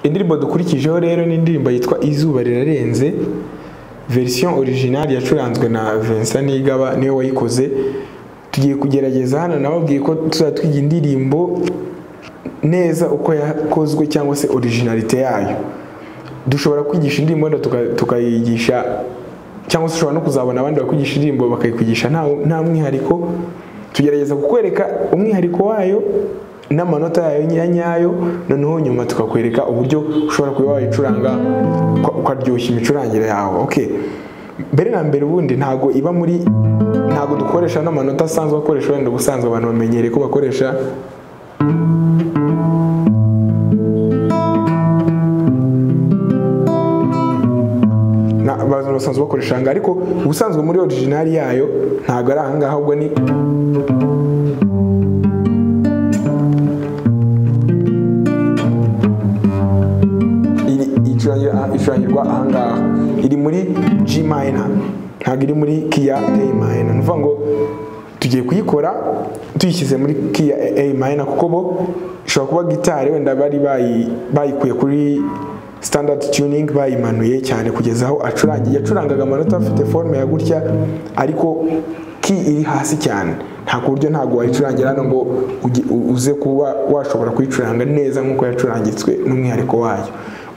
Indirimbo dukurikijeho rero ni indirimbo yitwa Izuba Rirarenze, version original yacuranzwe na Vincent Nigaba, niwe wayikoze. Tugiye kugerageza hano, nababwiye ko tuzatwiga indirimbo neza uko yakozwe cyangwa se originalite yayo. Dushobora kwigisha indirimbo wenda tukayigisha, cyangwa se ushobora no kuzabona abandi bakwigisha indirimbo bakayikwigisha nta mwihariko. Tugerageza kukwereka umwihariko wayo n'amanota yayo nyayo, noneho nyuma tukakwereka uburyo ushobora kuba wayicuranga ukaryoshya imicurangire yawe. Okay, mbere na mbere ubundi ntago iba muri, ntago dukoresha n'amanota asanzwe akoresha wenda ubusanzwe abantu bamenyereye ko bakoresha. Abantu basanzwe bakoresha anga, ariko ubusanzwe muri original yayo ntago ari aha ngaha, ahubwo ni icurangirwa aha ngaha, iri muri G minor, ntago iri muri key ya A minor. Ni ukuvuga ngo tugiye kuyikora tuyishyize muri key ya A minor, kuko bo ishobora kuba gitari wenda bari bayikuye kuri standard tuning, bayimanuye cyane kugeza aho acurangiye. Yacurangaga amanota afite forme ya gutya, ariko key iri hasi cyane, nta kuburyo ntago wayicurangira hano ngo uze kuba washobora kuyicuranga neza nkuko yacurangitswe n'umwihariko wayo.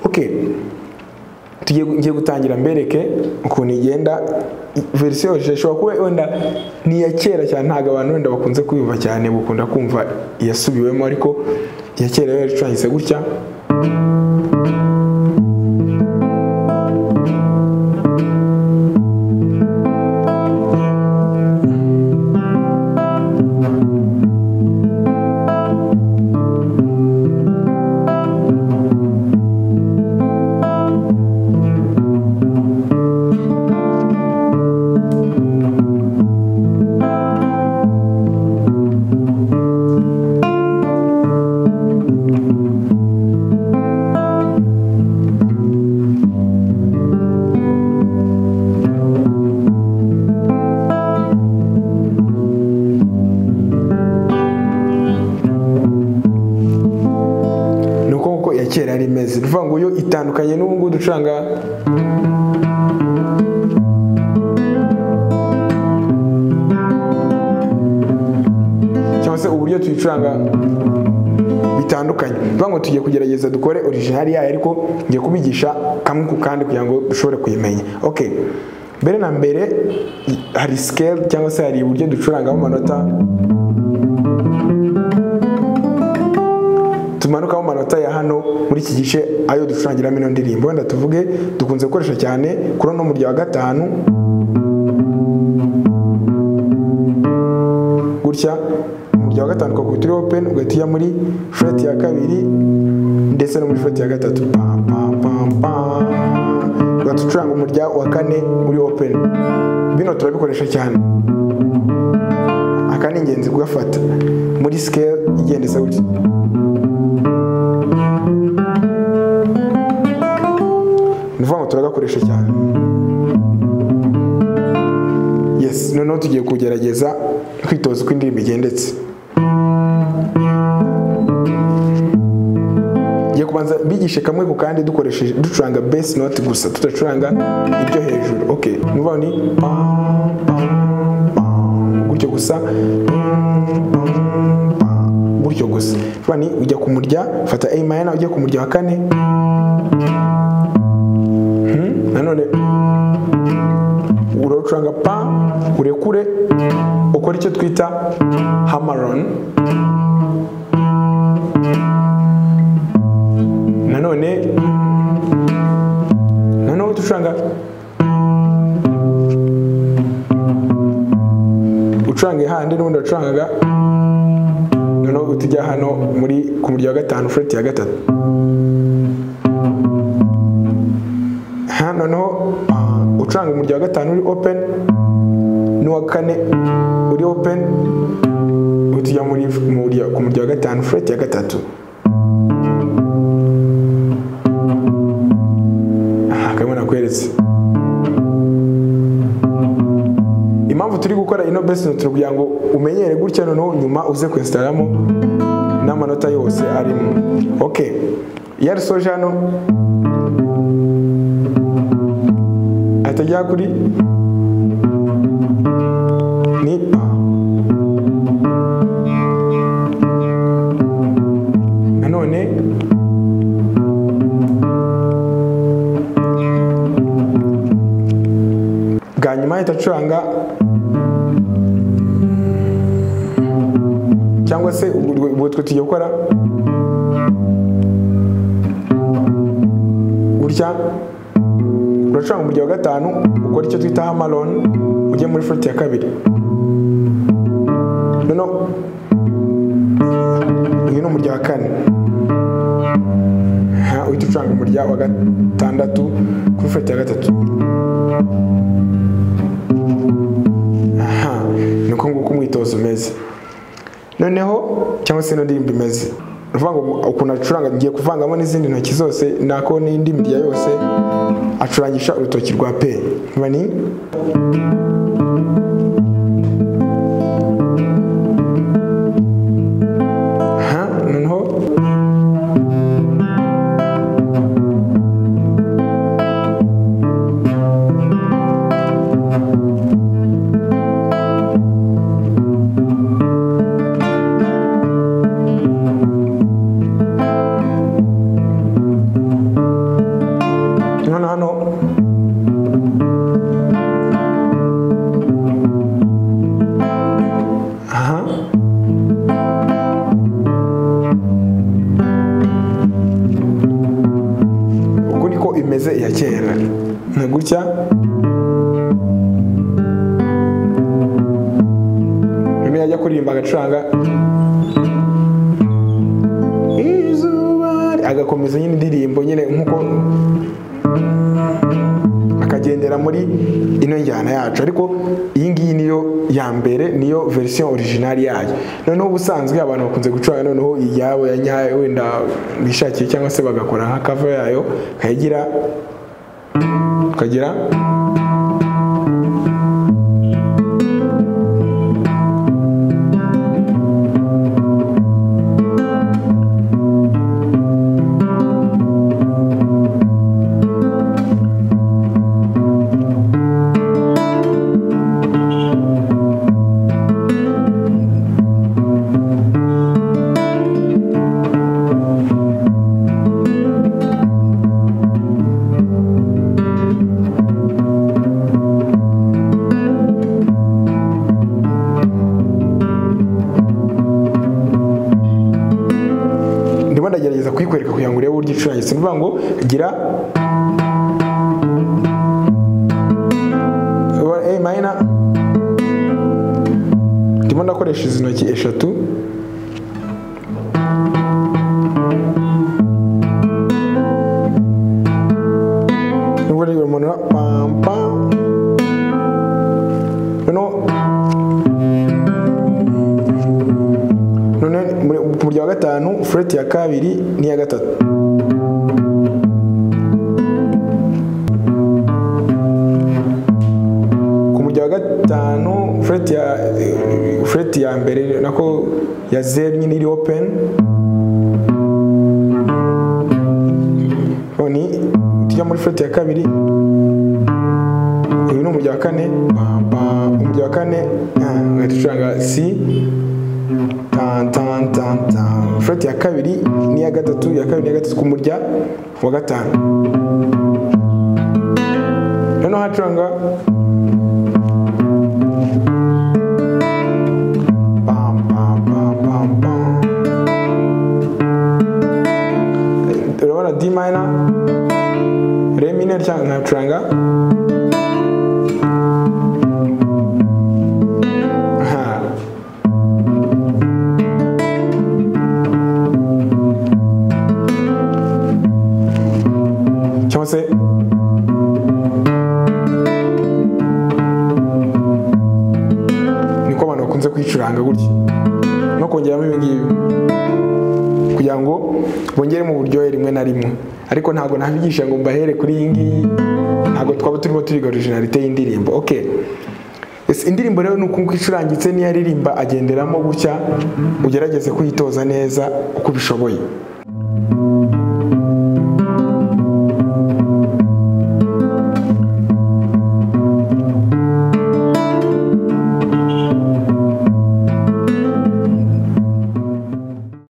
Okay, tugiye gutangira mbereke ukuntu igenda. Version ishobora kuba wenda ni iya kera cyane, ntago abantu wenda bakunze kuyumva cyane, bukunda kumva yasubiwemo, ariko iya kera yo yacurangitse gutya. Kera ari meze, bivuga ngo yo itandukanye n'ubu ngubu ducuranga. Cyangwa se uburyo tuyicuranga bitandukanye. Bivuga ngo tugiye kugerageza dukore original yayo, ariko ngiye kubigisha kamwe ku kandi kugira ngo dushobore kuyimenya. Okay, mbere na mbere hari scale cyangwa se hari uburyo ducurangamo amanota, tumanuka mu manota ya hano muri iki gice ayo ducurangiramo ino ndirimbo. Wenda tuvuge dukunze gukoresha cyane kuri no murya wa gatanu gutya, umurya wa gatanu ukakubita uri open, ugahita ujya muri fret ya kabiri ndetse no muri fret ya gatatu, pam pam pam pam, ugahita ucuranga umurya wa kane uri open. Bino turabikoresha cyane, aka ni ingenzi kugafata muri scale igenda isa gutya. Ni turagakoresha cyane. Yes, noneho tugiye kugerageza kwitoza uko indirimbo igendetse. Ngiye kubanza bigishe kamwe ku kandi dukoresheje ducuranga bass note gusa, tudacuranga ibyo hejuru. Okay, nuva ni pam pam pam gutyo gusa, gutyo gusa. Nuva ni ujya kumurya, fata A minor ujya kumurya wa kane. Nanone uracuranga pa urekure, ukora icyo twita hammer on. Nanone ucuranga handi n'ubundi wacurangaga, noneho utujya hano muri ku murya wa gatanu fret ya gatatu. Noneho ucuranga umurya wa gatanu uri open n'uwa kane uri open, utujya muri ku murya wa gatanu fret ya gatatu. Aha nakweretse impamvu turi gukora ino bass note, kugira ngo umenyere gutya, noneho nyuma uze kwestaramo n'amanota yose arimo. Okay, Iyo arisoje hano ahita ajya kuri ni pa. Nanone bwa nyuma ahita acuranga, cyangwa se ubwo twe tugiye gukora gutya. Uracuranga umurya wa gatanu, ukora icyo twita hammer-on, ujye muri fret ya kabiri. Noneho uyu ni umurya wa kane, uhita ucuranga umurya wa gatandatu kuri fret ya gatatu. Ni uko nguko umwitozo umeze. Noneho cyangwa se ino ndirimbo imeze, uvuga ngo ukuntu acuranga, ngiye kuvangamo n'izindi ntoki zose nako n'indi mirya yose, acurangisha urutoki rwa P. Ni noneho hano aha uko niko imeze ya kera, ni gutya. Nyuma yajya kuririmba agacuranga izuba, agakomeza nyine indirimbo nyine nkuko akagendera muri ino njyana yacu. Ariko iyi ngiyi niyo ya mbere, niyo version original yayo. Noneho ubusanzwe abantu bakunze gucuranga noneho iyabo ya nyayo wenda bishakiye, cyangwa se bagakora nka cover yayo kayigira kagira ndagerageza kuyikwereka kugira ngo urebe uburyo icurangitse. Ni ukuvuga ngo gira A minor, ndimo ndakoresha izi ntoki eshatu, nubwo rero umuntu pam pam, none ku murya wa gatanu fret ya kabiri n'iya gatatu. Ku murya wa gatanu fret ya mbere nako ya zeru nyine iri open, none tujya muri fret ya kabiri, uyu ni umurya wa kane, umurya wa kane ugahita ucuranga C tan tan tan tan, fret ya kabiri n'iya gatatu, ya kabiri n'iya gatatu ku murya wa gatanu. Noneho hacuranga pam pam pam pam pam, urabona D minor, Re minor, cyangwa nkacuranga cyangwa se niko abantu bakunze kwicuranga gutya, no kongeramo ibi ngibi kugira ngo bongere mu buryohe rimwe na rimwe. Ariko ntabwo nabigisha ngo mbahere kuri iyi ngiyi, ntabwo twaba turimo turiga originalite y'indirimbo. Okay, indirimbo rero ni uko icurangitse, niyo aririmba agenderamo gutya, ugerageze kuyitoza neza uko ubishoboye.